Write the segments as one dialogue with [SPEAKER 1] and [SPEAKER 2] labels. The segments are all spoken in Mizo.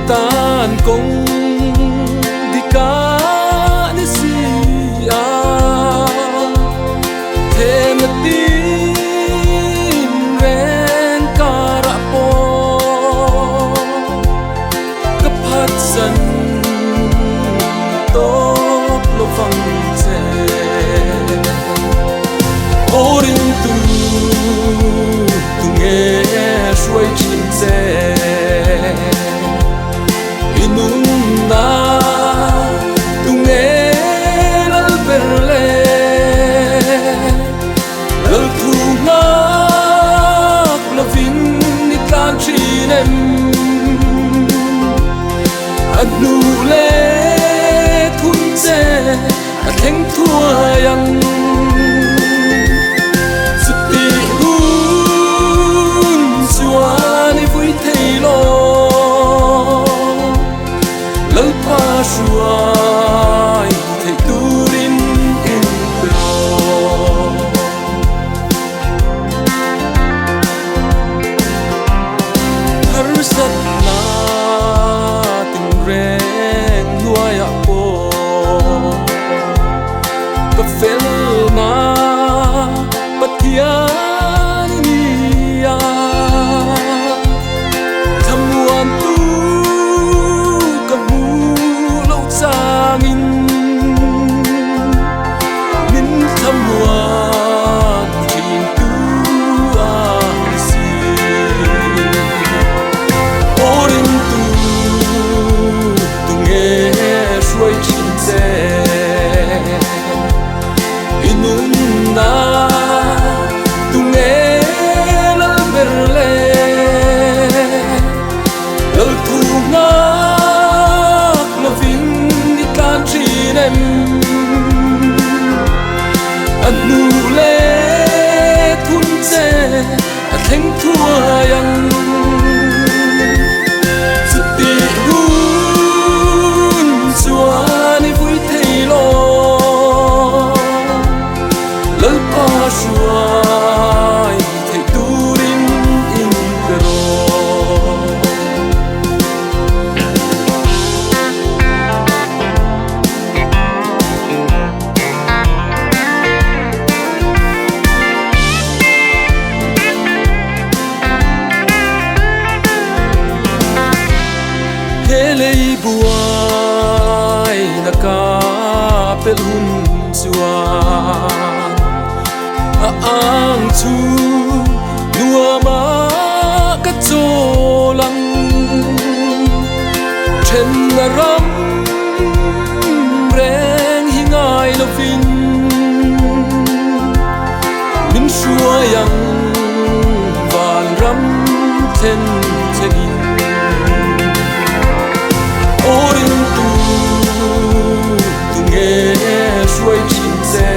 [SPEAKER 1] Tan kawng dik a ni si a, themna tin reng karah pawh ka phatsan tawp lo vang che. Aw ringtu tunge hruai thin che? I nunna tunge lal ber le? Lal thu nghak lovin i tlan thin em? A hnu le thun che a thleng thuai ang. Chutih hun chuan i vui thei lo, Lalpa hruai theih turin in pe rawh. Harsatna tinreng hnuaiah pawh ka felna Pathian i ni a, thlamuantu ka hmu lo changin min thlamuan thintu a ni si. Aw ringtu tunge hruai thin che? I nunna tunge lal ber le? Lal thu nghak lovin i tlan thin em? A hnu le thun che a thleng thuai ang. Chutih hun chuan i vui thei lo, Lalpa hruai theih turin in pe rawh. He lei buai na ka pel hun chuan a ang chu nuam a ka chawl ang. Thenna ram reng hi ngai lovin min hruai ang vanram thlen thlengin. Aw ringtu tunge hruai thin che?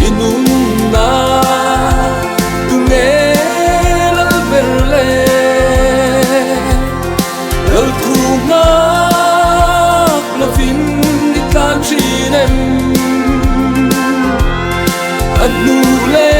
[SPEAKER 1] I nunna tunge lal ber le? Lal thu nghak lovin i tlan thin em? A hnu le